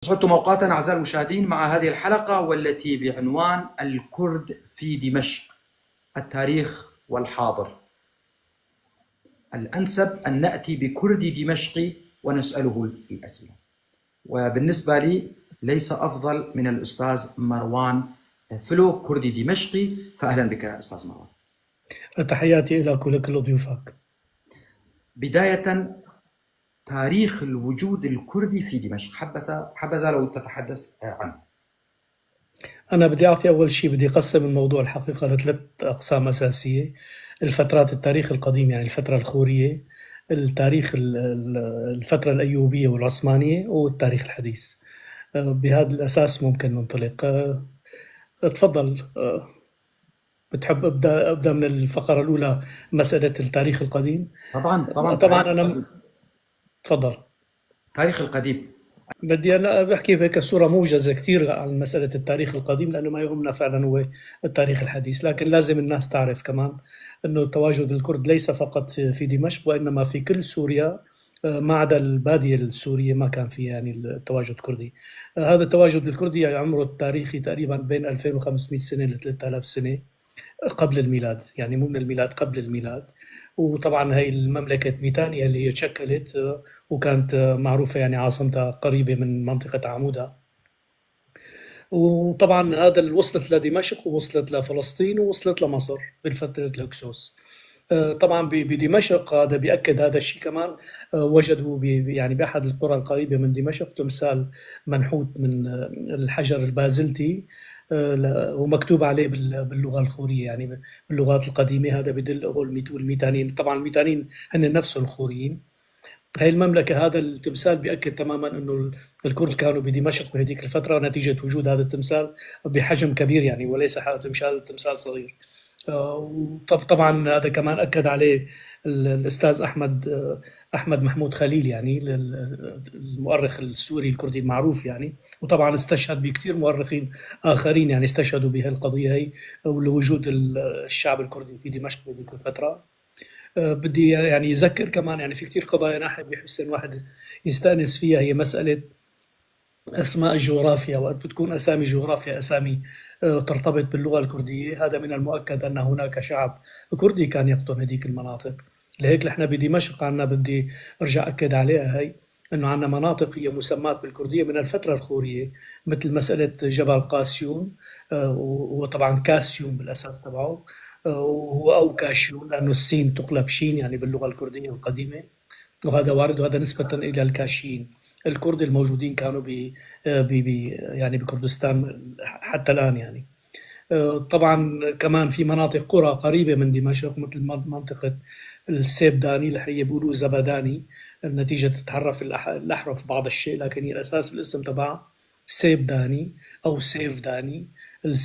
سعدتم أوقاتا أعزائي المشاهدين مع هذه الحلقة والتي بعنوان الكرد في دمشق، التاريخ والحاضر. الأنسب أن نأتي بكردي دمشقي ونسأله الأسئلة، وبالنسبة لي ليس أفضل من الأستاذ مروان فلو، كردي دمشقي. فأهلا بك أستاذ مروان. تحياتي لك ولكل ضيوفك. بداية، تاريخ الوجود الكردي في دمشق، حبذا حبذا لو تتحدث عنه. أنا بدي أعطي أول شيء، بدي أقسم الموضوع الحقيقة لثلاث أقسام أساسية: الفترات التاريخ القديم، يعني الفترة الخورية، التاريخ الفترة الأيوبية والعثمانية، والتاريخ الحديث. بهذا الأساس ممكن ننطلق. تفضل. بتحب أبدأ من الفقرة الأولى، مسألة التاريخ القديم؟ طبعا طبعا. طبعا. تاريخ أنا القديم. تفضل. تاريخ القديم. بدي أنا بحكي بهيك صورة موجزة كثير عن مسألة التاريخ القديم، لأنه ما يهمنا فعلا هو التاريخ الحديث، لكن لازم الناس تعرف كمان أنه تواجد الكرد ليس فقط في دمشق وإنما في كل سوريا، ما عدا البادية السورية ما كان فيها يعني التواجد كردي. هذا التواجد الكردي يعني عمره التاريخي تقريبا بين 2500 سنة ل 3000 سنة قبل الميلاد، يعني مو من الميلاد، قبل الميلاد. وطبعا هي المملكة ميتانيا اللي هي تشكلت، وكانت معروفة، يعني عاصمتها قريبة من منطقة عمودة. وطبعا هذا اللي وصلت لدمشق ووصلت لفلسطين ووصلت لمصر بالفترة الهكسوس. طبعا بدمشق هذا بيأكد هذا الشيء كمان. وجدوا يعني بأحد القرى القريبة من دمشق تمثال منحوت من الحجر البازلتي، ومكتوب عليه باللغة الخورية، يعني باللغات القديمة. هذا بدل هو والميتانيين، طبعا الميتانيين هن نفسهم الخوريين. هاي المملكة، هذا التمثال بيأكد تماما أنه الكرد كانوا بدمشق بهذيك الفترة، نتيجة وجود هذا التمثال بحجم كبير، يعني وليس تمثال صغير. وطبعا هذا كمان أكد عليه الأستاذ أحمد محمود خليل، يعني المؤرخ السوري الكردي المعروف، يعني وطبعا استشهد بكثير مؤرخين آخرين، يعني استشهدوا بهالقضية هي ولوجود الشعب الكردي في دمشق بهذيك الفترة. بدي يعني أذكر كمان، يعني في كتير قضايا ناحية بحسن واحد يستأنس فيها، هي مسألة أسماء الجغرافيا. وقت بتكون أسامي جغرافيا أسامي ترتبط باللغة الكردية، هذا من المؤكد أن هناك شعب كردي كان يقطن هذيك المناطق. لهيك نحن بدمشق عنا، بدي أرجع أكد عليها هي، أنه عنا مناطق هي مسمات بالكردية من الفترة الخورية، مثل مسألة جبل قاسيون، وطبعا كاسيون بالأساس تبعه، وهو أو كاشيون لأنه السين تقلب شين يعني باللغة الكردية القديمة، وهذا وارد، وهذا نسبة إلى الكاشيين الكرد الموجودين كانوا ب ب يعني بكردستان حتى الآن يعني. طبعا كمان في مناطق قرى قريبة من دمشق مثل منطقة السيبداني اللي هي بيقولوا زبداني، النتيجة تتحرف الأحرف بعض الشيء، لكن هي الأساس الاسم تبعها سيبداني أو سيفداني،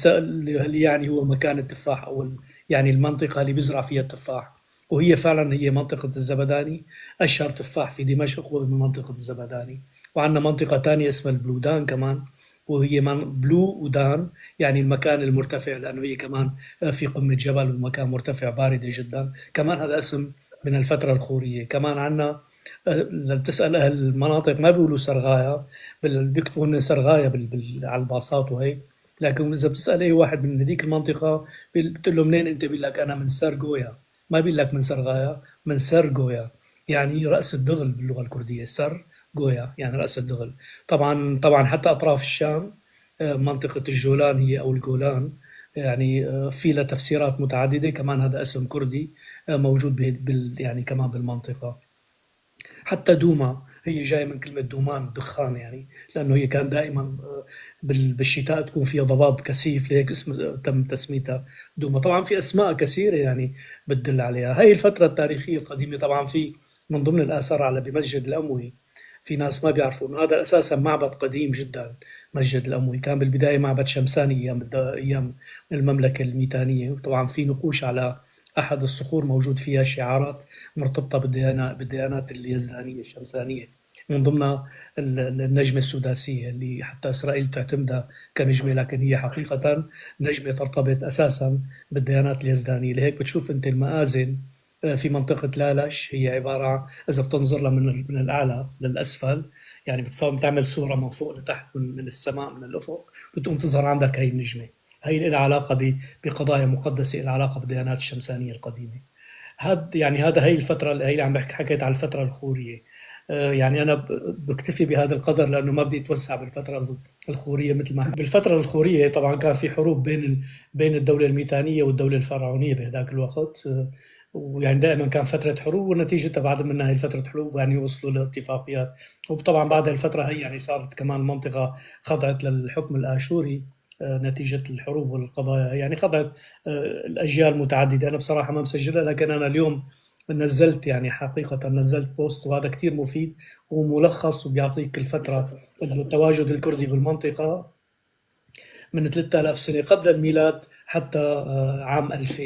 اللي يعني هو مكان التفاح، أو يعني المنطقة اللي بيزرع فيها التفاح. وهي فعلا هي منطقة الزبداني، أشهر تفاح في دمشق هو من منطقة الزبداني. وعندنا منطقة تانية اسمها البلودان كمان، وهي من بلو ودان، يعني المكان المرتفع، لأنه هي كمان في قمة جبل ومكان مرتفع باردة جدا، كمان هذا اسم من الفترة الخورية. كمان عندنا، لما بتسأل أهل المناطق ما بيقولوا سرغايا، بيكتبوا هن سرغايا على الباصات وهيك، لكن إذا بتسأل أي واحد من هذيك المنطقة بتقول له منين أنت، بيقول لك أنا من سرغويا، ما بيقول لك من سرغايا، من سرغويا، يعني رأس الدغل باللغة الكردية، سرغويا يعني رأس الدغل. طبعا حتى أطراف الشام، منطقة الجولان هي أو الجولان، في لها تفسيرات متعددة، كمان هذا اسم كردي، موجود يعني كمان بالمنطقة. حتى دوما هي جاية من كلمة دومان، دخان يعني، لأنه هي كان دائما، بالشتاء تكون فيها ضباب كثيف، لهيك اسم تم تسميتها دوما. طبعا في أسماء كثيرة يعني بتدل عليها هاي الفترة التاريخية القديمة. طبعا في من ضمن الآثار على بمسجد الأموي، في ناس ما بيعرفوا إنه هذا أساسا معبد قديم جدا. مسجد الأموي كان بالبداية معبد شمساني أيام المملكة الميتانية، وطبعا في نقوش على أحد الصخور موجود فيها شعارات مرتبطة بالديانات اليزدانية الشمسانية، من ضمنها النجمة السداسية اللي حتى إسرائيل تعتمدها كنجمة، لكن هي حقيقة نجمة ترتبط أساسا بالديانات اليزدانية. لهيك بتشوف أنت المآذن في منطقة لالش هي عبارة، إذا بتنظر لها من الأعلى للأسفل، يعني بتصور بتعمل صورة من فوق لتحت من السماء من الأفق، بتقوم تظهر عندك هي النجمة. هي لها علاقة بقضايا مقدسة، لها علاقة بالديانات الشمسانية القديمة. هاد يعني هذا هي الفترة اللي هي اللي عم بحكي، حكيت على الفترة الخورية. يعني أنا بكتفي بهذا القدر لأنه ما بدي أتوسع بالفترة الخورية. مثل ما بالفترة الخورية طبعا كان في حروب بين الدولة الميتانية والدولة الفرعونية بهذاك الوقت، ويعني دائما كان فترة حروب، ونتيجتها بعد منها هي فترة حروب يعني وصلوا لاتفاقيات. وطبعا بعد الفترة هي يعني صارت كمان المنطقة خضعت للحكم الآشوري، نتيجة الحروب والقضايا، يعني خضعت الأجيال متعددة. أنا بصراحة ما مسجلها، لكن أنا اليوم نزلت يعني حقيقة نزلت post، وهذا كتير مفيد وملخص وبيعطيك الفترة التواجد الكردي بالمنطقة من 3000 سنة قبل الميلاد حتى عام 2000،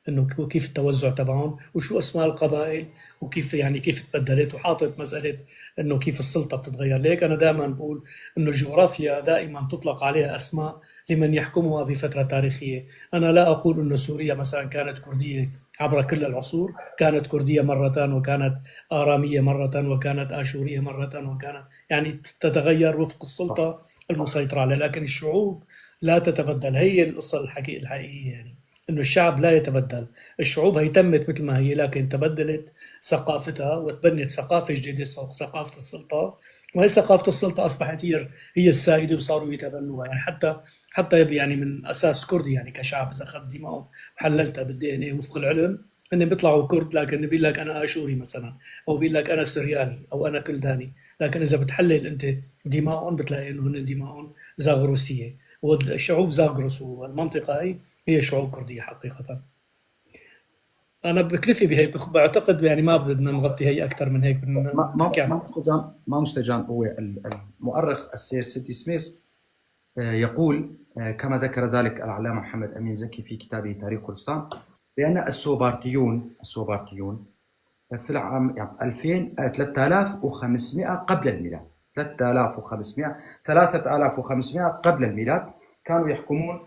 انه كيف التوزع تبعهم وشو اسماء القبائل وكيف يعني كيف تبدلت، وحاطط مسالة انه كيف السلطة بتتغير. ليك انا دائما بقول انه الجغرافيا دائما تطلق عليها اسماء لمن يحكمها بفترة تاريخية. انا لا اقول انه سوريا مثلا كانت كرديه عبر كل العصور، كانت كرديه مرة وكانت اراميه مرة وكانت اشوريه مرة، وكانت يعني تتغير وفق السلطة المسيطرة عليها، لكن الشعوب لا تتبدل. هي القصة الحقيقية يعني انه الشعب لا يتبدل، الشعوب هي تمت مثل ما هي، لكن تبدلت ثقافتها وتبنت ثقافة جديدة، ثقافة السلطة، وهي ثقافة السلطة اصبحت هي السائدة وصاروا يتبنوها. يعني حتى يعني من اساس كردي يعني كشعب اذا اخذت دمائهم وحللتها بال DNA وفق العلم هن بيطلعوا كرد، لكن بيقول لك انا اشوري مثلا، او بيقول لك انا سرياني، او انا كلداني، لكن اذا بتحلل انت دمائهم بتلاقي انه هن دمائهم زاغروسيه، والشعوب زاغروس والمنطقة هي هي شعوب كرديه حقيقة. انا بكتفي بهيك، بعتقد يعني ما بدنا نغطي هي اكثر من هيك. ما مستجان هو المؤرخ السير سيدي سميث يقول كما ذكر ذلك العلامة محمد امين زكي في كتابه تاريخ كردستان بان السوبارتيون في العام يعني 2000 3500 قبل الميلاد، 3500 قبل الميلاد كانوا يحكمون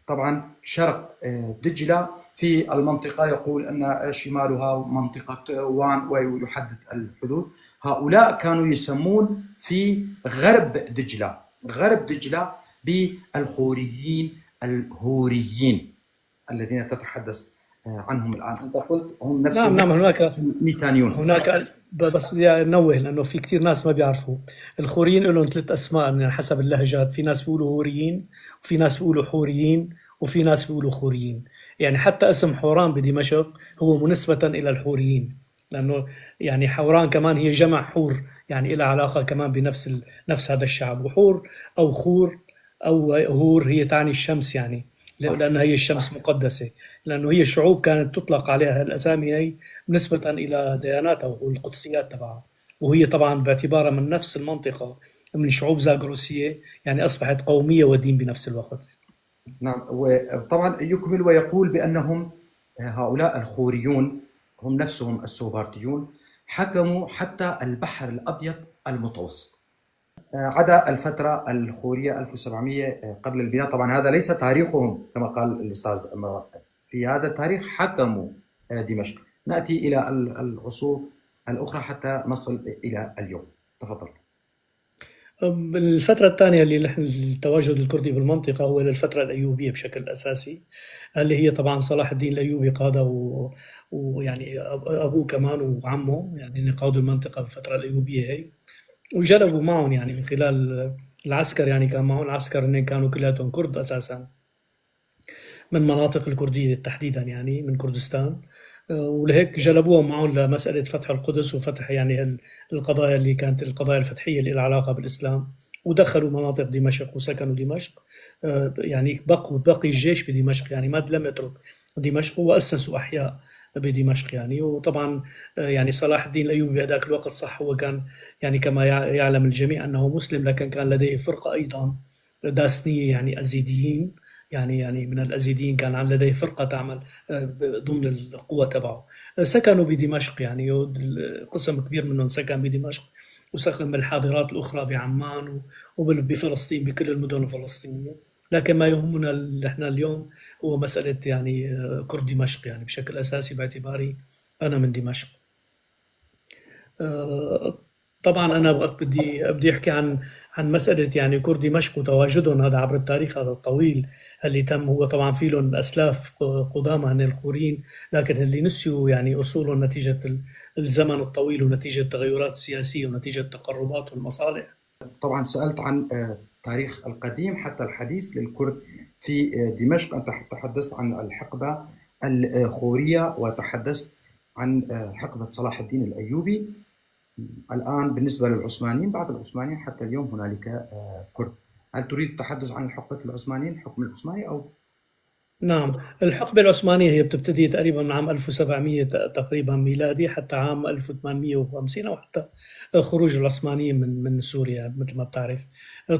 طبعا شرق دجلة في المنطقة، يقول أن شمالها منطقة وان ويحدد الحدود. هؤلاء كانوا يسمون في غرب دجلة، غرب دجلة بالخوريين الهوريين الذين تتحدث عنهم الآن. أنت قلت هم نفسهم. نعم نعم، هناك ميتانيون. هناك بس بدي انوه لانه في كثير ناس ما بيعرفوا الخوريين لهم ثلاث اسماء يعني حسب اللهجات، في ناس بيقولوا هوريين، وفي ناس بيقولوا حوريين، وفي ناس بيقولوا خوريين. يعني حتى اسم حوران بدمشق هو منسبة الى الحوريين، لانه يعني حوران كمان هي جمع حور، يعني لها علاقة كمان بنفس نفس هذا الشعب. وحور او خور او هور هي تعني الشمس، يعني لأن هي الشمس مقدسة، لأنه هي الشعوب كانت تطلق عليها الأسامي هي نسبة إلى دياناتها والقدسيات تبعها، وهي طبعا باعتبارها من نفس المنطقة من شعوب زاغروسية، يعني أصبحت قومية ودين بنفس الوقت. نعم، وطبعا يكمل ويقول بأنهم هؤلاء الخوريون هم نفسهم السوبارتيون حكموا حتى البحر الأبيض المتوسط عدا الفترة الخورية 1700 قبل الميلاد. طبعا هذا ليس تاريخهم كما قال الأستاذ مروان، في هذا التاريخ حكموا دمشق. نأتي إلى العصور الأخرى حتى نصل إلى اليوم. تفضل. الفترة الثانية اللي نحن التواجد الكردي بالمنطقة هو للفترة الأيوبية بشكل أساسي، اللي هي طبعا صلاح الدين الأيوبي قادة ويعني أبوه كمان وعمه، يعني قادوا المنطقة بالفترة الأيوبية هي، وجلبوا معهم يعني من خلال العسكر، يعني كان معهم العسكر هن كانوا كلياتهم كرد أساسا من مناطق الكردية تحديدا، يعني من كردستان، ولهيك جلبوهم معهم لمسألة فتح القدس وفتح يعني القضايا اللي كانت القضايا الفتحية اللي لها علاقة بالإسلام، ودخلوا مناطق دمشق وسكنوا دمشق، يعني بقي الجيش بدمشق، يعني ما لم يترك دمشق، وأسسوا أحياء بدمشق يعني. وطبعا يعني صلاح الدين الأيوبي بهذاك الوقت صح هو كان يعني كما يعلم الجميع أنه مسلم، لكن كان لديه فرقة أيضا داسنية يعني أزيديين، يعني من الأزيديين كان لديه فرقة تعمل ضمن القوة تبعه. سكنوا بدمشق، يعني قسم كبير منهم سكن بدمشق، وسكن بالحاضرات الأخرى بعمان وبفلسطين بكل المدن الفلسطينية. لكن ما يهمنا نحن اليوم هو مسألة يعني كرد دمشق، يعني بشكل أساسي باعتباري أنا من دمشق. طبعا انا بدي احكي عن مسالة يعني كرد دمشق وتواجدهم هذا عبر التاريخ هذا الطويل اللي تم. هو طبعا في لهم اسلاف قدامى هن الخوريين، لكن اللي نسيوا يعني اصولهم نتيجة الزمن الطويل ونتيجة التغيرات السياسية ونتيجة التقربات والمصالح. طبعا سالت عن التاريخ القديم حتى الحديث للكرد في دمشق. انت تحدثت عن الحقبة الخوريه وتحدثت عن حقبة صلاح الدين الايوبي. الآن بالنسبة للعثمانيين، بعد العثمانيين حتى اليوم هنالك كرد. هل تريد التحدث عن حقبة العثمانيين، الحكم العثماني أو؟ نعم، الحقبة العثمانية هي بتبتدي تقريبا من عام 1700 تقريبا ميلادي حتى عام 1850 أو حتى خروج العثمانيين من سوريا مثل ما بتعرف.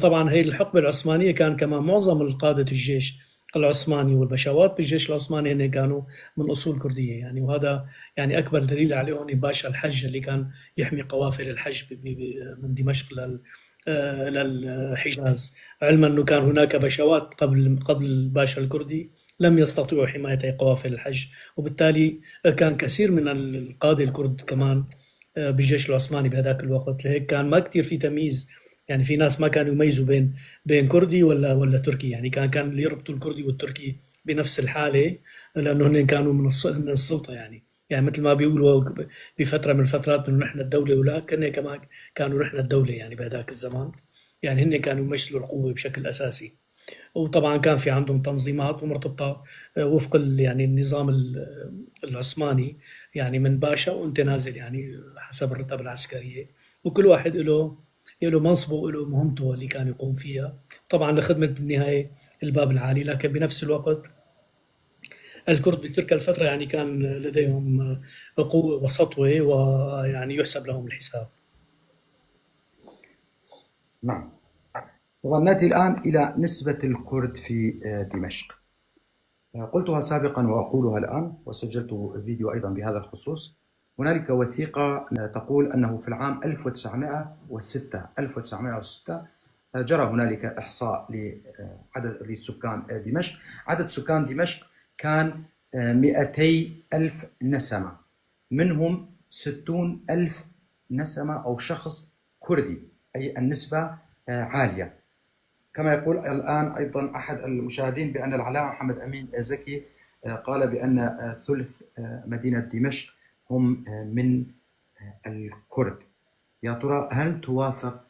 طبعا هي الحقبة العثمانية كان كمان معظم القادة الجيش العثماني والبشوات بالجيش العثماني هن كانوا من أصول كردية يعني، وهذا يعني أكبر دليل عليهم باشا الحج اللي كان يحمي قوافل الحج من دمشق للحجاز، علما أنه كان هناك بشوات قبل الباشا الكردي لم يستطيعوا حماية قوافل الحج، وبالتالي كان كثير من القادة الكرد كمان بالجيش العثماني بهذاك الوقت. لهيك كان ما كثير في تمييز، يعني في ناس ما كانوا يميزوا بين كردي ولا تركي، يعني كان يربطوا الكردي والتركي بنفس الحالة، لأنه هن كانوا من السلطة يعني مثل ما بيقولوا بفترة من الفترات إنه نحن الدولة، ولكن كمان كانوا نحن الدولة يعني بهذاك الزمان، يعني هن كانوا يمثلوا القوة بشكل أساسي. وطبعا كان في عندهم تنظيمات ومرتبطة وفق يعني النظام العثماني، يعني من باشا وانت نازل يعني حسب الرتب العسكرية، وكل واحد له منصبه وله مهمته اللي كان يقوم فيها، طبعا لخدمة بالنهاية الباب العالي. لكن بنفس الوقت الكرد بتلك الفترة يعني كان لديهم قوة وسطوة ويعني يحسب لهم الحساب. نعم. طبعا نأتي الآن إلى نسبة الكرد في دمشق. قلتها سابقا وأقولها الآن، وسجلت فيديو أيضا بهذا الخصوص. هنالك وثيقة تقول أنه في العام 1906 جرى هنالك إحصاء لعدد لسكان دمشق. عدد سكان دمشق كان 200,000 نسمة، منهم 60,000 نسمة أو شخص كردي، أي النسبة عالية. كما يقول الآن أيضا أحد المشاهدين بأن العلامة محمد أمين زكي قال بأن ثلث مدينة دمشق هم من الكرد. يا ترى هل توافق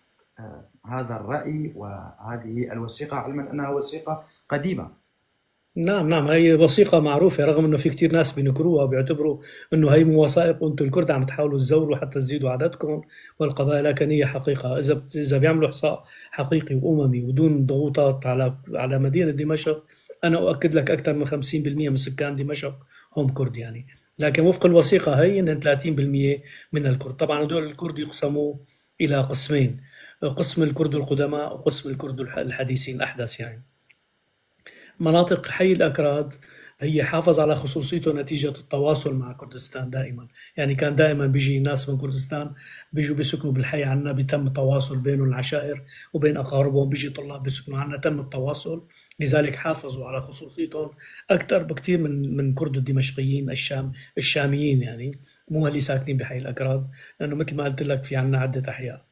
هذا الرأي وهذه الوثيقة، علما أنها وثيقة قديمة؟ نعم نعم، هي وثيقة معروفة، رغم انه في كتير ناس بينكروها وبيعتبروا انه هي مو وثائق وانتم الكرد عم تحاولوا تزوروا حتى تزيدوا عددكم والقضايا، لكن هي حقيقة. اذا بيعملوا احصاء حقيقي واممي ودون ضغوطات على مدينة دمشق، انا اؤكد لك اكثر من 50% من سكان دمشق هم كرد يعني. لكن وفق الوثيقة هي ان 30% من الكرد. طبعا هدول الكرد يقسموا الى قسمين، قسم الكرد القدماء وقسم الكرد الحديثين الاحدث يعني. مناطق حي الأكراد هي حافظ على خصوصيته نتيجة التواصل مع كردستان دائما، يعني كان دائما بيجي ناس من كردستان بيجوا بيسكنوا بالحي عنا، بيتم التواصل بينهم العشائر وبين أقاربهم، بيجي طلاب بيسكنوا عنا، تم التواصل، لذلك حافظوا على خصوصيتهم أكثر بكثير من كرد الدمشقيين الشاميين يعني، مو اللي ساكنين بحي الأكراد، لأنه مثل ما قلت لك في عنا عدة أحياء.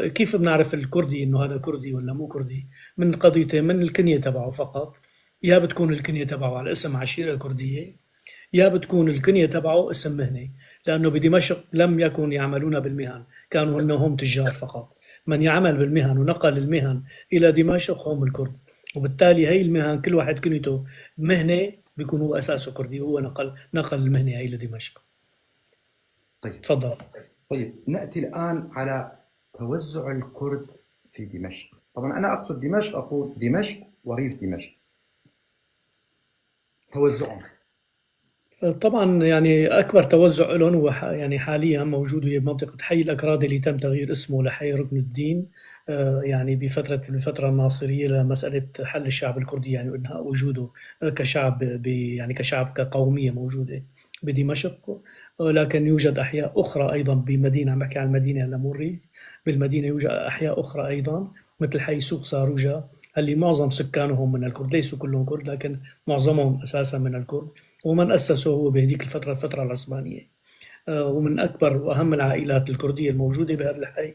كيف بنعرف الكردي انه هذا كردي ولا مو كردي؟ من قضيتين، من الكنية تبعه فقط، يا بتكون الكنية تبعه على اسم عشيرة كردية، يا بتكون الكنية تبعه اسم مهنة، لأنه بدمشق لم يكن يعملون بالمهن، كانوا هم تجار فقط. من يعمل بالمهن ونقل المهن إلى دمشق هم الكرد، وبالتالي هي المهن كل واحد كنيته مهنة بيكون هو أساسه كردي، هو نقل المهنة هي لدمشق. طيب تفضل. طيب نأتي الآن على توزع الكرد في دمشق. طبعا أنا أقصد دمشق، أقول دمشق وريف دمشق، توزعهم. طبعا يعني أكبر توزع لهم هو يعني حاليا موجود هي بمنطقة حي الأكراد اللي تم تغيير اسمه لحي ركن الدين، يعني بفترة الناصرية لمسألة حل الشعب الكردي يعني وإنهاء وجوده كشعب يعني كشعب كقومية موجودة بدمشق. لكن يوجد أحياء أخرى أيضا بمدينة، عم بحكي عن المدينة هلا مو الريف، بالمدينة يوجد أحياء أخرى أيضا مثل حي سوق ساروجا اللي معظم سكانهم من الكرد، ليسوا كلهم كرد لكن معظمهم أساسا من الكرد، ومن أسسه هو بهذيك الفترة، الفترة العثمانية. ومن أكبر وأهم العائلات الكردية الموجودة بهذا الحي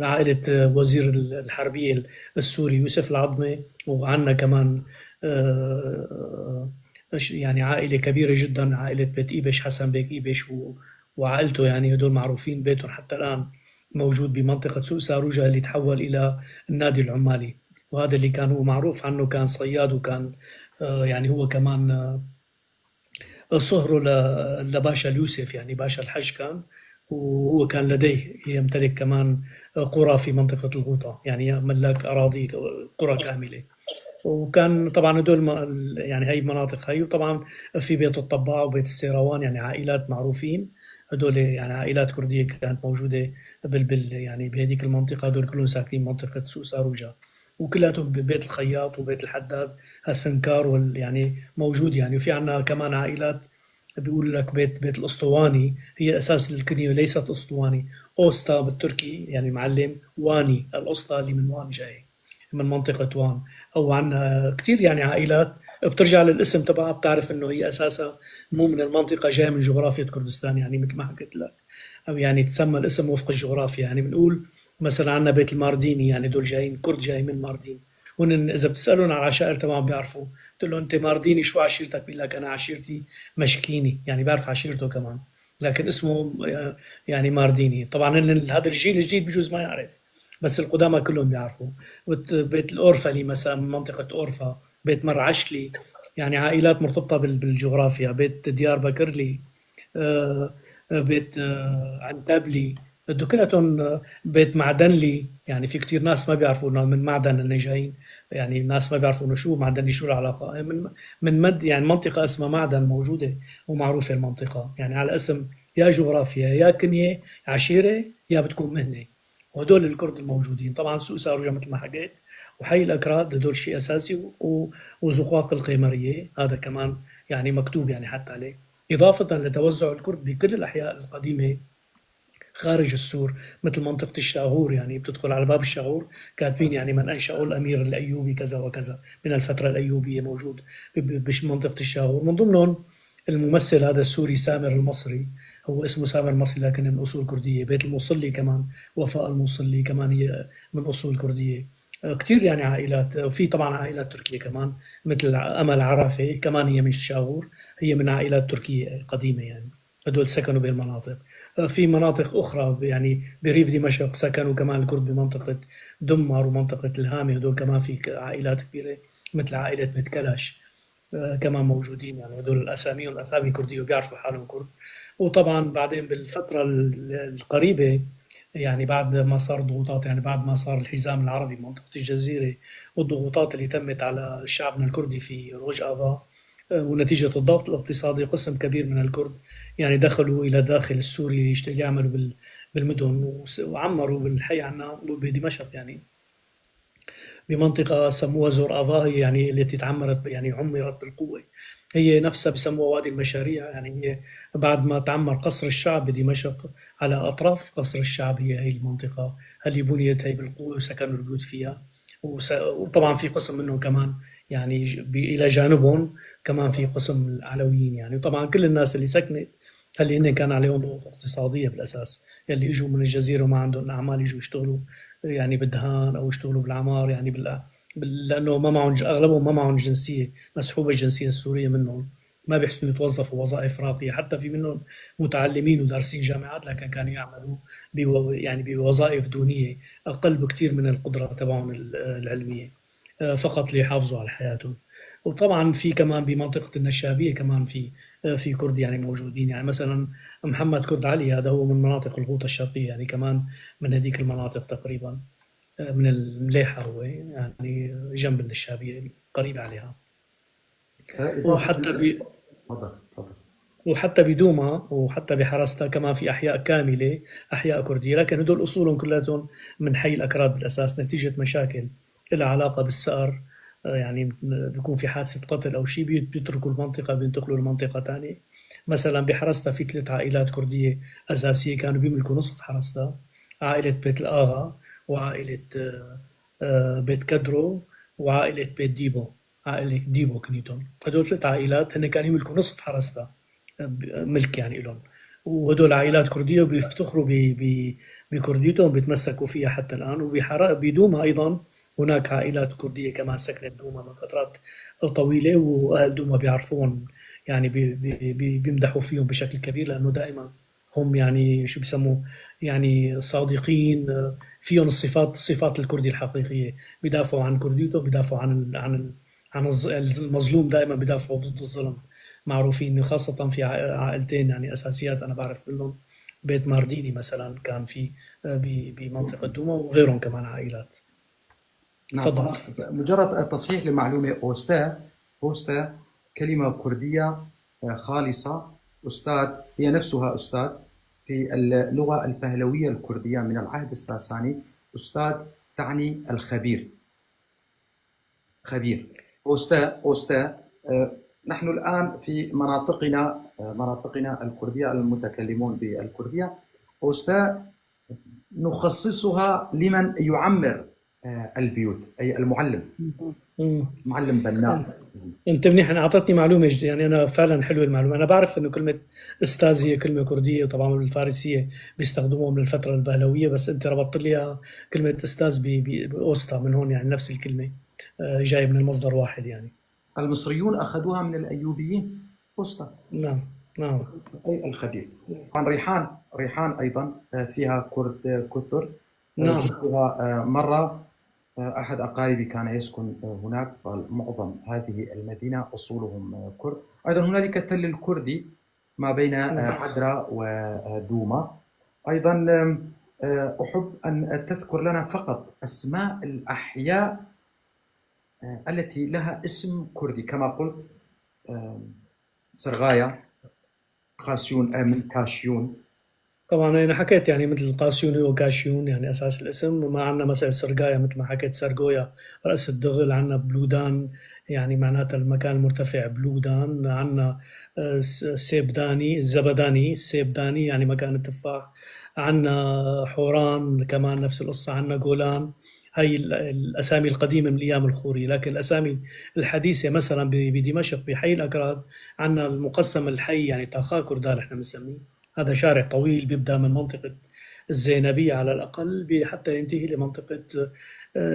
عائلة وزير الحربية السوري يوسف العظمة. وعندنا كمان يعني عائلة كبيرة جدا، عائلة بيت إيبش، حسن بيك إيبش وعائلته، يعني هدول معروفين، بيتهم حتى الآن موجود بمنطقة سوق ساروجا اللي تحول إلى النادي العمالي. وهذا اللي كان هو معروف عنه كان صياد، وكان يعني هو كمان صهره لباشا اليوسف، يعني باشا الحج كان، وهو كان لديه يمتلك كمان قرى في منطقة الغوطة، يعني ملاك أراضي قرى كاملة. وكان طبعا هدول يعني هي مناطق هي. وطبعا في بيت الطباع وبيت السيروان، يعني عائلات معروفين هدول، يعني عائلات كردية كانت موجودة بال يعني بهذيك المنطقة. هدول كلهم ساكنين منطقة سوق ساروجا، وكلاتهم ببيت الخياط وبيت الحداد السنكار يعني موجود يعني. وفي عنا كمان عائلات بيقول لك بيت الاسطواني، هي اساس الكنية ليست اسطواني، اوستا بالتركي يعني معلم، واني الاسطى اللي من وان جاي، من منطقة وان. او عندنا كثير يعني عائلات بترجع للاسم تبعها بتعرف انه هي اساسا مو من المنطقة، جاية من جغرافيا كردستان، يعني مثل ما حكيت لك، او يعني تسمى الاسم وفق الجغرافيا. يعني بنقول مثلا عندنا بيت المارديني، يعني دول جايين كرد جاي من ماردين. هون اذا بتسالهم على العشائر تبعهم بيعرفوا، بتقول له انت مارديني شو عشيرتك؟ بيقول لك انا عشيرتي مشكيني، يعني بيعرف عشيرته كمان، لكن اسمه يعني مارديني. طبعا هذا الجيل الجديد بجوز ما يعرف، بس القدامى كلهم بيعرفوا. بيت الأورفلي مثلا من منطقة أورفا، بيت مرعشلي، يعني عائلات مرتبطة بالجغرافيا، بيت ديار بكرلي، بيت عنتابلي، كلهم بيت معدنلي. يعني في كتير ناس ما بيعرفوا انه من معدن انه جايين، يعني ناس ما بيعرفوا انه شو معدنلي، شو العلاقة من مد، يعني منطقة اسمها معدن موجودة ومعروفة المنطقة، يعني على اسم يا جغرافيا يا كنية عشيرة يا بتكون مهنة. وهدول الكرد الموجودين طبعا سوق ساروجا مثل ما حكيت، وحي الأكراد هدول شيء أساسي، وزقاق القيمرية هذا كمان يعني مكتوب يعني حتى عليه، إضافة لتوزع الكرد بكل الأحياء القديمة خارج السور مثل منطقة الشاغور. يعني بتدخل على باب الشاغور كاتبين يعني من أنشأه الأمير الأيوبي كذا وكذا من الفترة الأيوبية، موجود بمنطقة الشاغور. من ضمنهم الممثل هذا السوري سامر المصري، هو اسمه سامر المصري لكن من أصول كردية. بيت الموصلي كمان، وفاء الموصلي كمان هي من أصول كردية. كثير يعني عائلات. وفي طبعا عائلات تركية كمان مثل أمل عرفة كمان هي من الشاغور، هي من عائلات تركية قديمة، يعني هدول سكنوا بهالمناطق. في مناطق أخرى يعني بريف دمشق سكنوا كمان الكرد بمنطقة دمر ومنطقة الهامة، هدول كمان في عائلات كبيرة مثل عائلة بيت كلاش كمان موجودين، يعني هدول الأسامي والأسامي كردية وبيعرفوا حالهم كرد. وطبعا بعدين بالفترة القريبة يعني بعد ما صار ضغوطات، يعني بعد ما صار الحزام العربي بمنطقة الجزيرة والضغوطات اللي تمت على شعبنا الكردي في روج آفا، ونتيجة الضغط الاقتصادي قسم كبير من الكرد يعني دخلوا إلى داخل السوري يعملوا بالمدن وعمروا بالحي عنا بدمشق، يعني بمنطقة سموها زور آفا، هي يعني التي تعمرت يعني عمرت بالقوة، هي نفسها بسموها وادي المشاريع. يعني هي بعد ما تعمر قصر الشعب بدمشق على أطراف قصر الشعب هي المنطقة اللي بنيت هي بالقوة وسكنوا البيوت فيها. وطبعا في قسم منهم كمان يعني إلى جانبهم كمان في قسم العلويين يعني. وطبعا كل الناس اللي سكنت اللي هن كان عليهم ضغوط اقتصادية بالأساس، يلي إجوا من الجزيرة وما عندهم أعمال يجوا يشتغلوا يعني بالدهان أو يشتغلوا بالعمار، يعني لأنه ما معهم، أغلبهم ما معهم جنسية، مسحوبة الجنسية السورية منهم، ما بيحسنوا يتوظفوا وظائف راقية. حتى في منهم متعلمين ودارسين جامعات لكن كانوا يعملوا يعني بوظائف دونية أقل بكثير من القدرة تبعهم العلمية، فقط ليحافظوا على حياتهم. وطبعا في كمان بمنطقة النشابية كمان في كرد يعني موجودين، يعني مثلا محمد كرد علي هذا هو من مناطق الغوطة الشرقية، يعني كمان من هذيك المناطق تقريبا، من المليحة هو يعني جنب النشابية قريب عليها. وحتى تفضل تفضل. وحتى بدوما وحتى بحرستا كمان في أحياء كاملة أحياء كردية، لكن هدول أصولهم كلهم من حي الأكراد بالأساس، نتيجة مشاكل لها علاقة بالثأر، يعني بيكون في حادثة قتل أو شيء بيتركوا المنطقة بينتقلوا لمنطقة تانية. مثلا بحرستا في 3 عائلات كردية أساسية كانوا بيملكوا نصف حرستا، عائلة بيت الآغا وعائلة بيت كدرو وعائلة بيت ديبو، عائلة ديبو كنيتهم. هدول 3 عائلات هن كانوا يملكوا نصف حرستا ملك يعني إلهم. وهدول عائلات كردية وبيفتخروا بكرديتهم، بيتمسكوا فيها حتى الآن. وبدوما أيضا هناك عائلات كردية كمان سكنت دوما من فترات طويلة، وأهل دوما بيعرفون يعني بيمدحوا فيهم بشكل كبير، لأنه دائما هم يعني شو بيسموه يعني صادقين، فيهم الصفات الكردي الحقيقية، بيدافعوا عن كرديتهم، بيدافعوا عن المظلوم، دائما بيدافعوا ضد الظلم، معروفين خاصة في عائلتين يعني أساسيات أنا بعرف منهم، بيت مارديني مثلا كان في بمنطقة دوما، وغيرهم كمان عائلات. نعم، تفضل. طبعا مجرد تصحيح لمعلومة، أوستا كلمة كردية خالصة، أستاذ هي نفسها أستاذ في اللغة البهلوية الكردية من العهد الساساني، أستاذ تعني الخبير، خبير. أوستا. نحن الآن في مناطقنا الكردية المتكلمون بالكردية، أوستا نخصصها لمن يعمر البيوت، أي المعلم. معلم بناء. أنت منيح، أنا أعطتني معلومة جديدة، يعني أنا فعلا حلوة المعلومة. أنا بعرف إنه كلمة أستاذ هي كلمة كردية، وطبعا بالفارسية بيستخدموها من الفترة البهلوية، بس أنت ربطت لي كلمة أستاذ بأوستا من هون، يعني نفس الكلمة، جاي من المصدر واحد يعني. المصريون أخذوها من الأيوبيين، أوستا. نعم، نعم. أي الخبير. طبعا ريحان أيضا، فيها كرد كثر. زرتها، مرة، أحد أقاربي كان يسكن هناك، قال معظم هذه المدينة أصولهم كرد. أيضا هنالك التل الكردي ما بين عدرا ودوما. أيضا، أحب أن تذكر لنا فقط أسماء الأحياء التي لها اسم كردي، كما قلت، سرغايا، قاسيون، من كاشيون. طبعا أنا حكيت يعني مثل قاسيون وكاشيون يعني أساس الاسم، وما عندنا مثلا سرغايا مثل ما حكيت، سرغويا رأس الدغل، عندنا بلودان يعني معناتها المكان المرتفع بلودان، عندنا، سيبداني، الزبداني، السيبداني يعني مكان التفاح، عندنا حوران كمان نفس القصة، عندنا جولان. هاي الأسامي القديمة من الأيام الخورية. لكن الأسامي الحديثة مثلا بدمشق بحي الأكراد عندنا المقسم الحي يعني تاخا كردال احنا بنسميه، هذا شارع طويل بيبدأ من منطقة الزينبية على الأقل حتى ينتهي لمنطقة،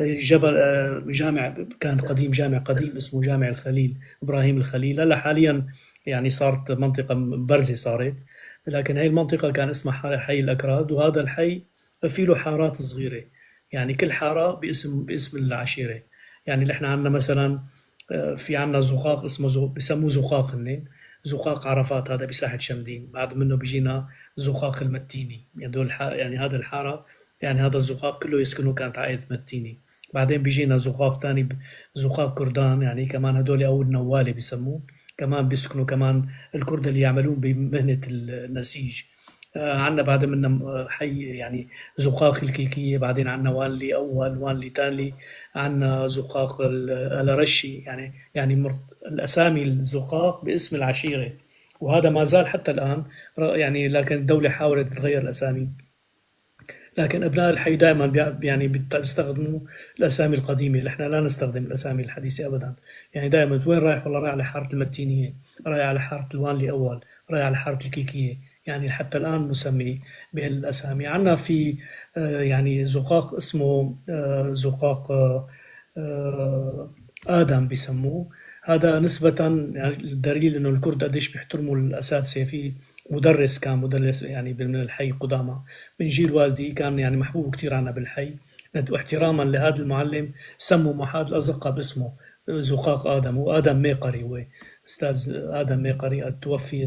جبل، جامع كان قديم، جامع قديم اسمه جامع الخليل، إبراهيم الخليل. هلا حاليا يعني صارت منطقة برزة صارت، لكن هاي المنطقة كان اسمها حي الأكراد، وهذا الحي في له حارات صغيرة، يعني كل حارة باسم العشيرة. يعني نحن عندنا مثلا، في عندنا زقاق اسمه بسموه زقاق هنين، زقاق عرفات، هذا بساحة شمدين. بعد منه بيجينا زقاق المتيني، يعني دول يعني هذا الحارة، يعني هذا الزقاق كله يسكنه كانت عائلة متيني. بعدين بيجينا زقاق ثاني زقاق كردان، يعني كمان هدول أو النوالي بيسموه، كمان بيسكنوا كمان الكرد اللي يعملون بمهنة النسيج. عندنا بعد منا حي يعني زقاق الكيكية، بعدين عندنا وانلي أول، وانلي تاني، عندنا زقاق الأرشي، يعني الأسامي الزقاق باسم العشيرة، وهذا ما زال حتى الآن، لكن الدولة حاولت تغير الأسامي، لكن أبناء الحي دائما بيستخدموا الأسامي القديمة. نحن لا نستخدم الأسامي الحديثة أبدا، يعني دائما وين رايح؟ والله رايح على حارة المتينية، رايح على حارة الوانلي أول، رايح على حارة الكيكية، يعني حتى الآن نسمي بهالأسامي. عندنا في، زقاق اسمه، زقاق، آدم بيسموه، هذا نسبة يعني الدليل إنه الكرد قديش بيحترموا الأساتذة. في مدرس كان مدرس من الحي قدامى من جيل والدي، كان محبوب كتير عنا بالحي، واحتراما لهذا المعلم سموا محاد الأزقة باسمه زقاق آدم. وآدم ميقري هو أستاذ آدم ميقري،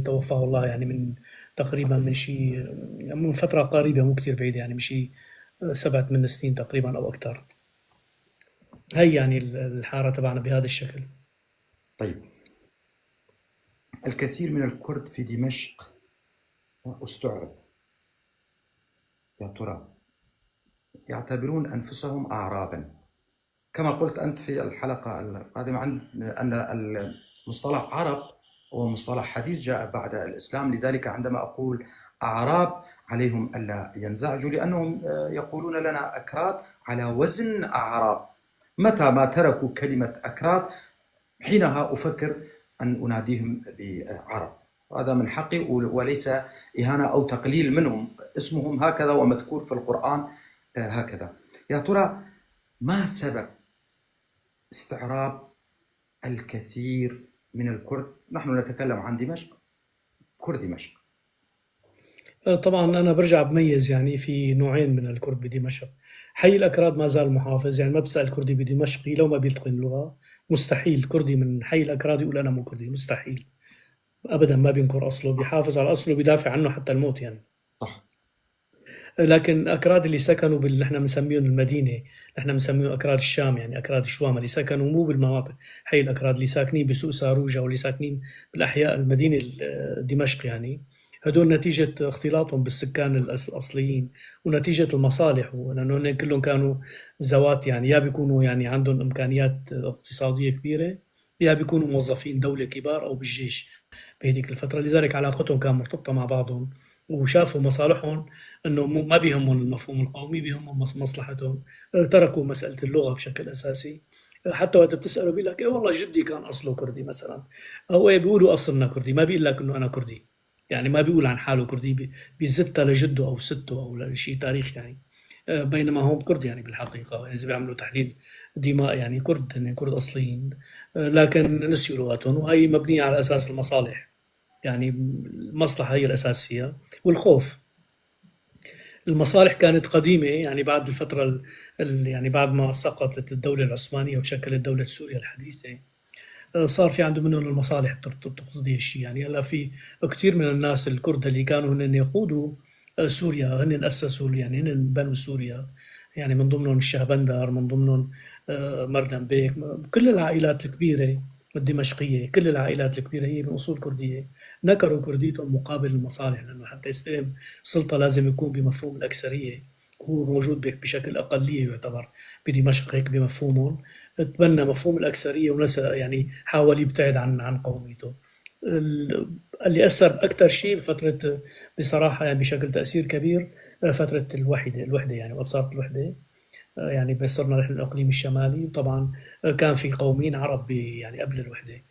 توفاه الله يعني من تقريبا من شيء من فترة قريبة مو كتير بعيدة، يعني من شيء 7-8 سنين تقريبا أو أكثر. هي الحارة تبعنا بهذا الشكل. الكثير من الكرد في دمشق استعرب، يا ترى يعتبرون أنفسهم أعرابا كما قلت أنت في الحلقة القادمة، عن أن المصطلح عرب هو مصطلح حديث جاء بعد الإسلام، لذلك عندما أقول أعراب عليهم ألا ينزعجوا، لأنهم يقولون لنا أكراد على وزن أعراب. متى ما تركوا كلمة أكراد حينها أفكر أن أناديهم بعرب. هذا من حقي وليس إهانة أو تقليل منهم، اسمهم هكذا ومذكور في القرآن هكذا. يا ترى ما سبب استعراب الكثير من الكرد؟ نحن نتكلم عن دمشق، كرد دمشق. طبعا أنا برجع بميز، يعني في نوعين من الكرد بدمشق. حي الأكراد ما زال محافظ، يعني ما بسأل كردي بدمشقي لو ما بيتقن اللغة، مستحيل كردي من حي الأكراد يقول أنا مو كردي، مستحيل أبدا، ما بينكر أصله، بيحافظ على أصله وبيدافع عنه حتى الموت يعني. صح. لكن الأكراد اللي سكنوا باللي نحن بنسميهم المدينة، نحن بنسميهم أكراد الشام، يعني أكراد الشوام اللي سكنوا مو بالمناطق حي الأكراد، اللي ساكنين بسوق ساروجة واللي ساكنين بالأحياء المدينة دمشق، يعني هدول نتيجة اختلاطهم بالسكان الأصليين ونتيجة المصالح، ولأنه هن كلهم كانوا زوات، يعني يا بيكونوا يعني عندهم إمكانيات اقتصادية كبيرة، يا بيكونوا موظفين دولة كبار أو بالجيش بهذيك الفترة، لذلك علاقتهم كان مرتبطة مع بعضهم، وشافوا مصالحهم انه ما بيهمهم المفهوم القومي، بيهمهم مصلحتهم، تركوا مسألة اللغة بشكل أساسي. حتى وقت بتسأله بيقول لك إيه والله جدي كان أصله كردي مثلا، أو إيه بيقولوا أصلنا كردي، ما بيقول لك إنه أنا كردي، يعني ما بيقول عن حاله كردي، بيزتها لجده أو سته أو لشيء تاريخ يعني، بينما هم كرد يعني بالحقيقة، يعني إذا بيعملوا تحليل دماء يعني كرد، هن كرد أصليين، لكن نسيوا لغتهم، وهي مبنية على أساس المصالح، يعني المصلحة هي الأساسية والخوف. المصالح كانت قديمة، يعني بعد الفترة يعني بعد ما سقطت الدولة العثمانية وتشكلت دولة سوريا الحديثة، صار في عندهم منهم المصالح بتقتضي هالشيء. يعني هلا في كثير من الناس الكرد اللي كانوا هن يقودوا سوريا، هن أسسوا، يعني هن بنوا سوريا، يعني من ضمنهم الشهبندر، من ضمنهم مردم بيك، كل العائلات الكبيرة الدمشقية، كل العائلات الكبيرة هي من أصول كردية، نكروا كرديتهم مقابل المصالح، لأنه حتى يستلم سلطة لازم يكون بمفهوم الأكثرية، هو موجود بشكل أقلية يعتبر بدمشق هيك بمفهومهم، تبنى مفهوم الأكثرية ونسى، يعني حاول يبتعد عن قوميته. اللي أثر أكثر شيء بفترة بصراحة يعني بشكل تأثير كبير فترة الوحدة يعني وقت صارت الوحدة، يعني صرنا نحن الإقليم الشمالي، وطبعا كان في قوميين عرب يعني قبل الوحدة،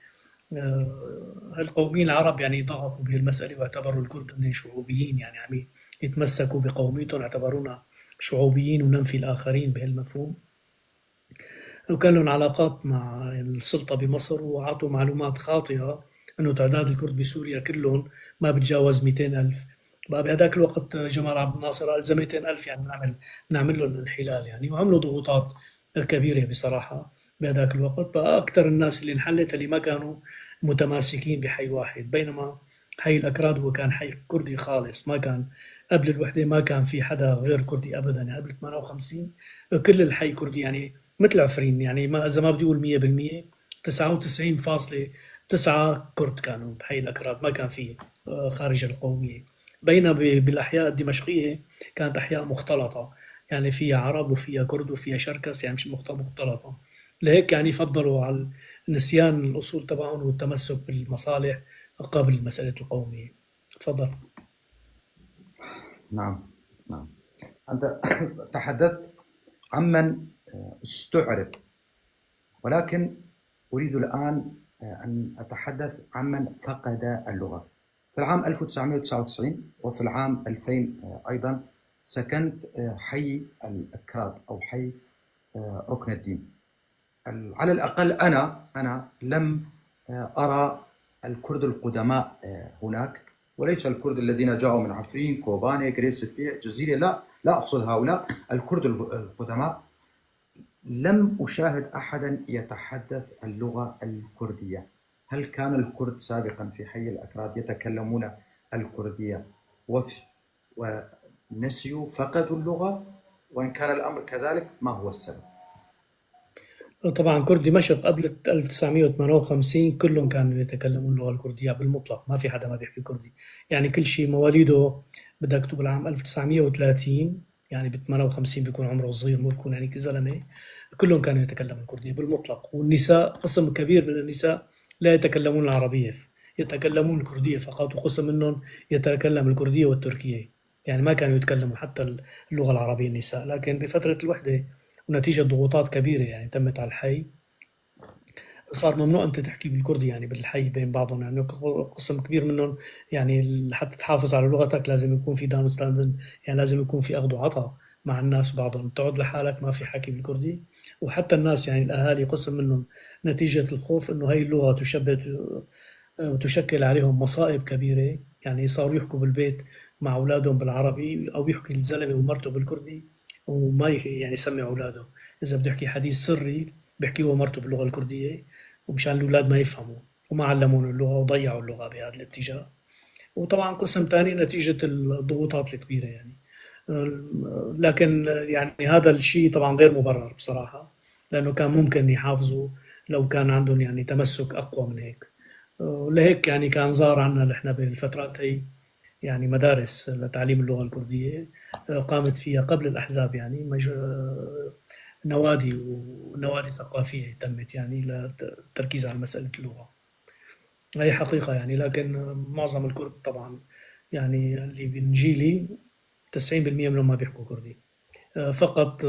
القوميين العرب يعني ضغطوا بهالمسألة واعتبروا الكرد أنهم شعوبيين، يعني عم يتمسكوا بقوميتهم، اعتبرونا شعوبيين وننفي الآخرين بهالمفهوم، وكان لهم علاقات مع السلطة بمصر، وأعطوا معلومات خاطئة أنه تعداد الكرد بسوريا كلهم ما بتجاوز 200,000. بقى بهداك الوقت جمال عبد الناصر قال إذا 200,000 يعني نعمل لهم انحلال يعني، وعملوا ضغوطات كبيرة بصراحة بهداك الوقت. بقى أكثر الناس اللي انحلت اللي ما كانوا متماسكين بحي واحد، بينما حي الأكراد هو كان حي كردي خالص، ما كان قبل الوحدة ما كان في حدا غير كردي أبدا، يعني قبل 58 كل الحي كردي، يعني مثل عفرين، يعني ما إذا ما بدي أقول 100%، 99.9 كرد كانوا بحي الأكراد، ما كان في خارج القومية. بينما بالأحياء الدمشقية كانت أحياء مختلطة، يعني فيها عرب وفيها كرد وفيها شركس، يعني مش مختلطة. لهيك يعني فضلوا على نسيان الأصول تبعهم والتمسك بالمصالح قبل مسألة القومية. تفضل. نعم نعم، أنت تحدثت عمن استعرب، ولكن أريد الآن أن أتحدث عمن فقد اللغة. في العام 1999 وفي العام 2000 أيضا سكنت حي الأكراد أو حي ركن الدين. على الأقل أنا لم أرى الكرد القدماء هناك، وليس الكرد الذين جاءوا من عفرين، كوباني، غريسبي، جزيرة، لا، لا أقصد هؤلاء الكرد القدماء. لم أشاهد أحدا يتحدث اللغة الكردية. هل كان الكرد سابقا في حي الأكراد يتكلمون الكردية ونسيوا، فقدوا اللغة؟ وإن كان الأمر كذلك ما هو السبب؟ طبعا كرد دمشق قبل 1958 كلهم كانوا يتكلمون اللغة الكردية بالمطلق، ما في حدا ما بيحكي كردي، يعني كل شيء مواليده بدك تقول عام 1930، يعني ب 58 بيكون عمره صغير، مو بيكون يعني زلمة، كلهم كانوا يتكلمون الكردية بالمطلق. والنساء قسم كبير من النساء لا يتكلمون العربية، يتكلمون الكردية فقط، وقسم منهم يتكلم الكردية والتركية، يعني ما كانوا يتكلموا حتى اللغة العربية النساء. لكن بفترة الوحدة ونتيجة ضغوطات كبيرة يعني تمت على الحي، صار ممنوع أنت تحكي بالكردي يعني بالحي بين بعضهم، يعني قسم كبير منهم يعني حتى تحافظ على لغتك لازم يكون في دانوستاندن، يعني لازم يكون في أخذ وعطاء مع الناس بعضهم، تقعد لحالك ما في حكي بالكردي. وحتى الناس يعني الأهالي قسم منهم نتيجة الخوف إنه هاي اللغة تشبه وتشكل عليهم مصائب كبيرة، يعني صاروا يحكوا بالبيت مع أولادهم بالعربي، أو يحكي الزلمة ومرته بالكردي وما يعني يسمع أولاده، إذا بده يحكي حديث سري بيحكيه هو ومرته باللغة الكردية، ومشان الأولاد ما يفهموا، وما علمون اللغة وضيعوا اللغة بهذا الاتجاه. وطبعا قسم ثاني نتيجة الضغوطات الكبيرة يعني، لكن يعني هذا الشيء طبعا غير مبرر بصراحة، لأنه كان ممكن يحافظوا لو كان عندهم يعني تمسك أقوى من هيك. ولهيك يعني كان ظهر عنا نحن بالفترات هي يعني مدارس لتعليم اللغة الكردية، قامت فيها قبل الأحزاب يعني نوادي ونوادي ثقافية تمت يعني للتركيز على مسألة اللغة. هي حقيقة يعني، لكن معظم الكرد طبعا يعني اللي من جيلي 90% منهم ما بيحكوا كردي. فقط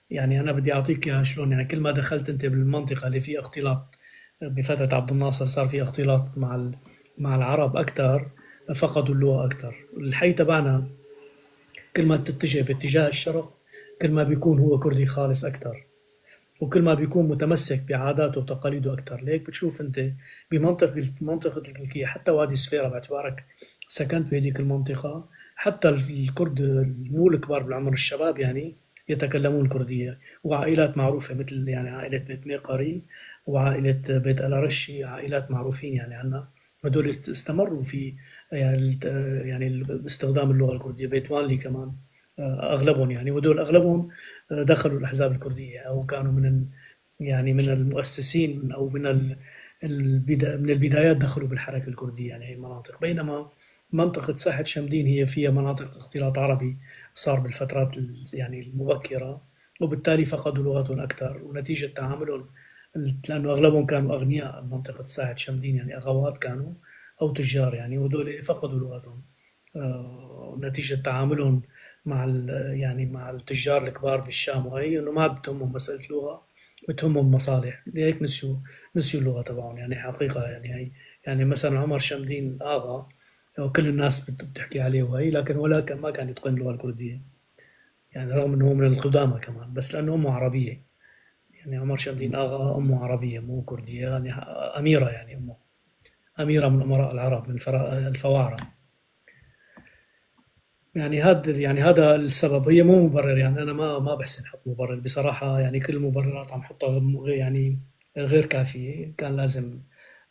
يعني أنا بدي أعطيك إياها شلون، يعني كل ما دخلت أنت بالمنطقة اللي فيها اختلاط، بفترة عبد الناصر صار في اختلاط مع العرب أكثر، فقدوا اللغة أكثر. الحي تبعنا كل ما تتجه باتجاه الشرق كل ما بيكون هو كردي خالص أكثر، وكل ما بيكون متمسك بعاداته وتقاليده أكثر. ليك بتشوف أنت بمنطقة منطقة الكلكية، حتى وادي سفيرة باعتبارك سكنت بهذيك المنطقة، حتى الكرد مو الكبار بالعمر، الشباب يعني يتكلمون الكردية، وعائلات معروفة مثل يعني عائلة بيت ميقري وعائلة بيت ألارشي، عائلات معروفين يعني عنا، هدول استمروا في يعني باستخدام اللغة الكردية. بيت وانلي كمان أغلبهم يعني، وهدول أغلبهم دخلوا الأحزاب الكردية أو كانوا من يعني من المؤسسين أو من من البدايات دخلوا بالحركة الكردية يعني هي المناطق. بينما منطقة ساحة شمدين هي فيها مناطق اختلاط عربي صار بالفترات يعني المبكرة، وبالتالي فقدوا لغتهم أكثر، ونتيجة تعاملهم لأنه أغلبهم كانوا أغنياء بمنطقة ساحة شمدين، يعني أغوات كانوا أو تجار يعني، وهدول فقدوا لغتهم نتيجة تعاملهم مع يعني مع التجار الكبار بالشام، وهي إنه ما بتهمهم مسألة لغة، بتهمهم مصالح، لهيك نسيوا اللغة تبعهم يعني حقيقة يعني هي. يعني مثلا عمر شمدين آغا كل الناس بتحكي عليه وهي، لكن ولا كان ما كان يتقن اللغة الكردية يعني، رغم انه هو من القدامى كمان، بس لأنه أمه عربية يعني. عمر شمدين آغا أمه عربية مو كردية يعني، أميرة يعني، أمه أميرة من أمراء العرب من الفواعرة يعني. هذا يعني هذا السبب، هي مو مبرر يعني، أنا ما بحسن حط مبرر بصراحة يعني، كل المبررات عم حطها يعني غير كافية، كان لازم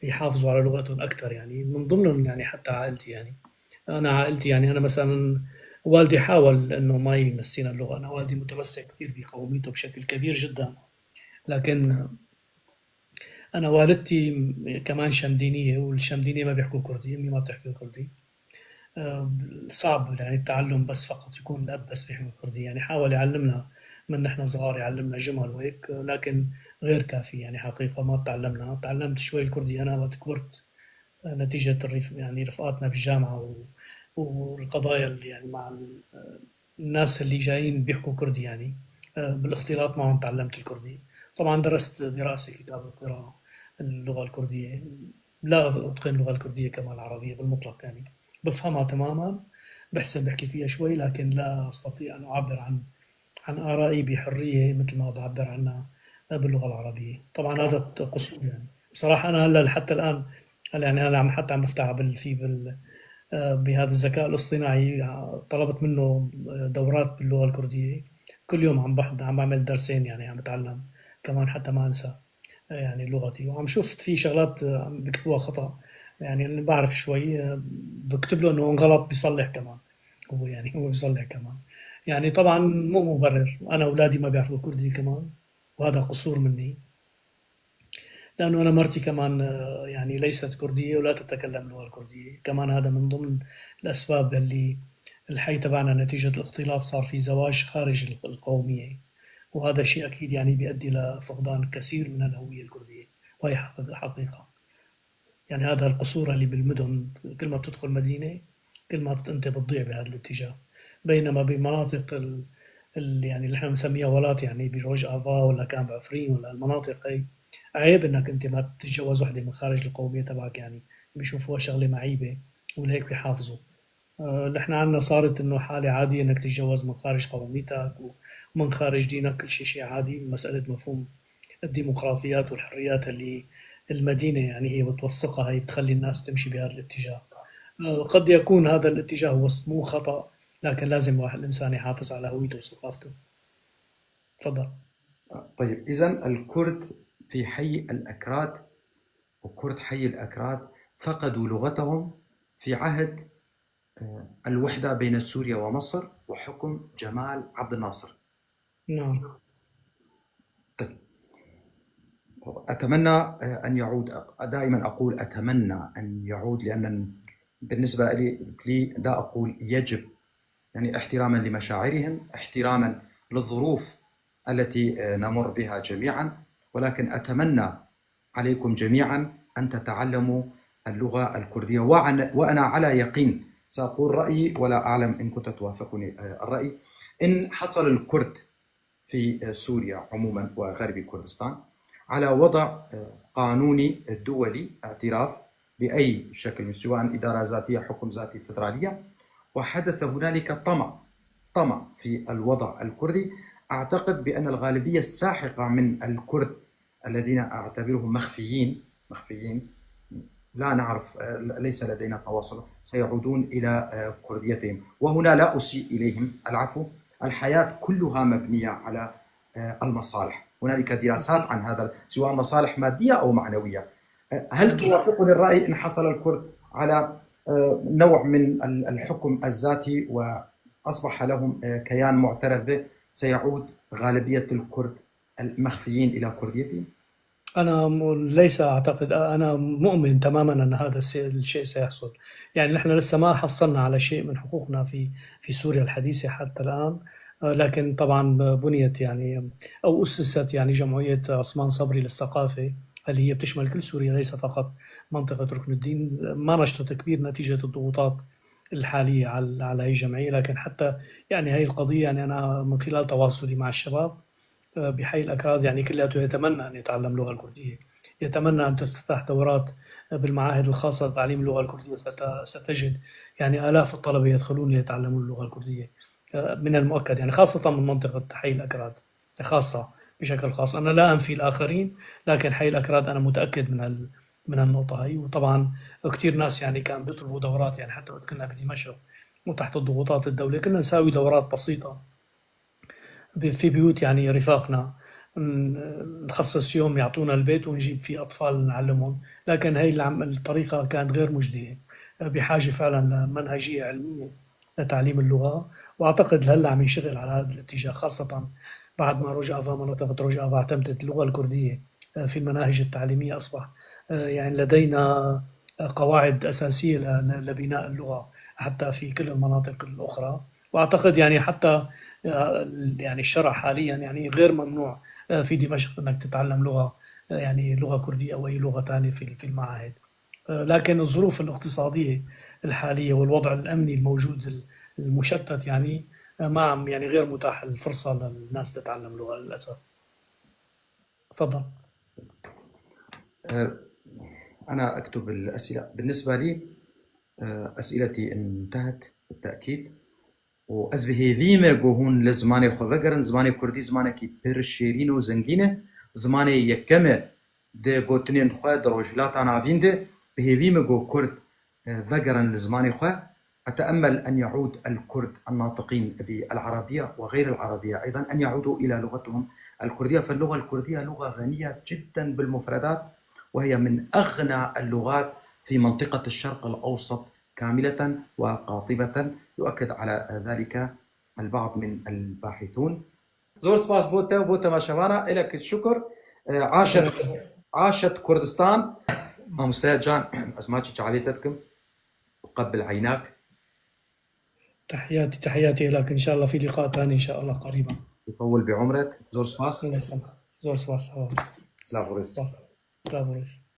يحافظوا على لغتهم أكثر يعني. من ضمنهم يعني حتى عائلتي يعني، أنا عائلتي يعني أنا مثلا والدي حاول إنه ما ينسينا اللغة، أنا والدي متمسك كثير بقوميته بشكل كبير جدا، لكن أنا والدتي كمان شمدينية، والشمدينية ما بيحكوا كردي، أمي ما بتحكي كردي، صعب يعني التعلم بس فقط يكون الأب بس بيحكي كردي يعني. حاول يعلمنا من نحن صغار، يعلمنا جمل وهيك، لكن غير كافي يعني حقيقة ما تعلمنا. تعلمت شوي الكردي أنا وقت كبرت نتيجة الرف يعني رفقاتنا بالجامعة والقضايا اللي يعني مع الناس اللي جايين بيحكوا كردي يعني، بالاختلاط معهم تعلمت الكردي. طبعا درست دراسة كتابة وقراءة اللغة الكردية، لا أتقن اللغة الكردية كما العربية بالمطلق يعني، بفهمها تماما، بحسن بحكي فيها شوي، لكن لا أستطيع أن أعبر عن آرائي بحرية مثل ما بعبر عنها باللغة العربية. طبعا هذا قصور يعني بصراحة. أنا هلا حتى الآن هلا يعني أنا عم حتى عم بفتح بال في بال بهذا الذكاء الاصطناعي، طلبت منه دورات باللغة الكردية، كل يوم عم بحضر، عم بعمل درسين يعني، عم بتعلم كمان حتى ما أنسى يعني لغتي. وعم شوف في شغلات عم بكتبوها خطأ يعني، اللي بعرف شوي بكتب له انه غلط بيصلح كمان هو يعني، هو بيصلح كمان يعني. طبعا مو مبرر، انا اولادي ما بيعرفوا كردي كمان، وهذا قصور مني، لانه انا مرتي كمان يعني ليست كرديه ولا تتكلم اللغه الكرديه كمان. هذا من ضمن الاسباب اللي الحي تبعنا نتيجه الاختلاط صار في زواج خارج القوميه، وهذا شيء اكيد يعني بيؤدي لفقدان كثير من الهويه الكرديه، وهي حقيقه يعني. هذا القصور اللي بالمدن، كل ما بتدخل مدينه كل ما انت بتضيع بهذا الاتجاه، بينما بمناطق يعني اللي احنا بنسميها ولات، يعني بروج افا ولا كان بعفرين ولا المناطق هي، عيب انك انت ما تتجوز وحده من خارج القومية تبعك، يعني بيشوفوها شغله معيبة ولهيك بيحافظوا. نحن عندنا صارت انه حالة عادية انك تتجوز من خارج قوميتك ومن خارج دينك، كل شيء شيء عادي. مسألة مفهوم الديمقراطيات والحريات اللي المدينة يعني هي بتوثقها، هي بتخلي الناس تمشي بهذا الاتجاه. قد يكون هذا الاتجاه هو مو خطأ، لكن لازم واحد الإنسان يحافظ على هويته وثقافته. تفضل. طيب، إذا الكرد في حي الأكراد وكرد حي الأكراد فقدوا لغتهم في عهد الوحدة بين سوريا ومصر وحكم جمال عبد الناصر. نعم. طيب، أتمنى أن يعود، دائما أقول أتمنى أن يعود، لأن بالنسبة لي لا أقول يجب، يعني احتراما لمشاعرهم، احتراما للظروف التي نمر بها جميعا، ولكن أتمنى عليكم جميعا أن تتعلموا اللغة الكردية. وأنا على يقين سأقول رأيي ولا أعلم إن كنت توافقني الرأي، إن حصل الكرد في سوريا عموما وغرب كردستان على وضع قانوني دولي اعتراف بأي شكل، سواء إدارة ذاتية، حكم ذاتي، فدرالية، وحدث هنالك طمع في الوضع الكردي، أعتقد بأن الغالبية الساحقة من الكرد الذين أعتبرهم مخفيين لا نعرف، ليس لدينا تواصل، سيعودون إلى كرديتهم. وهنا لا أسيء إليهم، العفو، الحياة كلها مبنية على المصالح، هنالك دراسات عن هذا سواء مصالح مادية أو معنوية. هل توافقني الرأي إن حصل الكرد على نوع من الحكم الذاتي وأصبح لهم كيان معترف به، سيعود غالبية الكرد المخفيين إلى كرديتهم؟ أنا ليس أعتقد، أنا مؤمن تماما أن هذا الشيء سيحصل. يعني نحن لسه ما حصلنا على شيء من حقوقنا في سوريا الحديثة حتى الآن، لكن طبعا بنيت يعني أو أسست يعني جمعية عثمان صبري للثقافة اللي هي بتشمل كل سوريا ليس فقط منطقة ركن الدين. ما نشطت كبير نتيجة الضغوطات الحالية على هي الجمعية، لكن حتى يعني هي القضية، يعني أنا من خلال تواصلي مع الشباب بحي الأكراد يعني كلياته يتمنى أن يتعلم اللغة الكردية، يتمنى أن تفتح دورات بالمعاهد الخاصة لتعليم اللغة الكردية. ستجد يعني آلاف الطلبة يدخلون ليتعلموا اللغة الكردية من المؤكد، يعني خاصة من منطقة حي الأكراد خاصة بشكل خاص. أنا لا أنفي الآخرين، لكن حي الأكراد أنا متأكد من النقطة هي. وطبعا كثير ناس يعني كان بيطلبوا دورات، يعني حتى وقت كنا بدمشق وتحت الضغوطات الدولية كنا نساوي دورات بسيطة في بيوت يعني رفاقنا، نخصص يوم يعطونا البيت ونجيب فيه أطفال نعلمهم، لكن هي الطريقة كانت غير مجدية، بحاجة فعلا لمنهجية علمية لتعليم اللغة. وأعتقد هلا عم ينشغل على هذا الاتجاه، خاصة بعد ما روج آفا، منطقة روج آفا اعتمدت اللغة الكردية في المناهج التعليمية، أصبح يعني لدينا قواعد أساسية لبناء اللغة حتى في كل المناطق الأخرى. وأعتقد يعني حتى يعني الشرع حاليا يعني غير ممنوع في دمشق أنك تتعلم لغة، يعني لغة كردية أو أي لغة ثانية في المعاهد، لكن الظروف الاقتصادية الحالية والوضع الأمني الموجود المشتت يعني ما عم يعني غير متاح الفرصة للناس تتعلم لغة للأسف. تفضل. أنا أكتب الأسئلة. بالنسبة لي أسئلتي انتهت بالتأكيد، و ez bi hêvî me ku hûn li zimanê xwe vegerin. Zimanê Kurdî zimanekî pir şêrîn û zengîn e, zimanê yekem e di gotinên xwe di Rojhilata Navîn de. Bi hêvî me ku Kurd vegerin li zimanê xwe. أتأمل أن يعود الكرد الناطقين بالعربية وغير العربية أيضا أن يعودوا إلى لغتهم الكردية، فاللغة الكردية لغة غنية جدا بالمفردات، وهي من أغنى اللغات في منطقة الشرق الأوسط كاملة وقاطبة، يؤكد على ذلك البعض من الباحثون. زۆر سپاس بۆ تە بۆ تەماشاوانە، لك الشكر. عاشت كردستان. مامۆستا جان ئەز ماچی چاوێ تە دکم، أقبل عيناك. تحياتي، تحياتي لك، إن شاء الله في لقاء ثاني إن شاء الله قريبا. يطول بعمرك. زۆر سپاس. الله يسلمك. زۆر سپاس. سلاڤ و ڕێز. سلاڤ و ڕێز.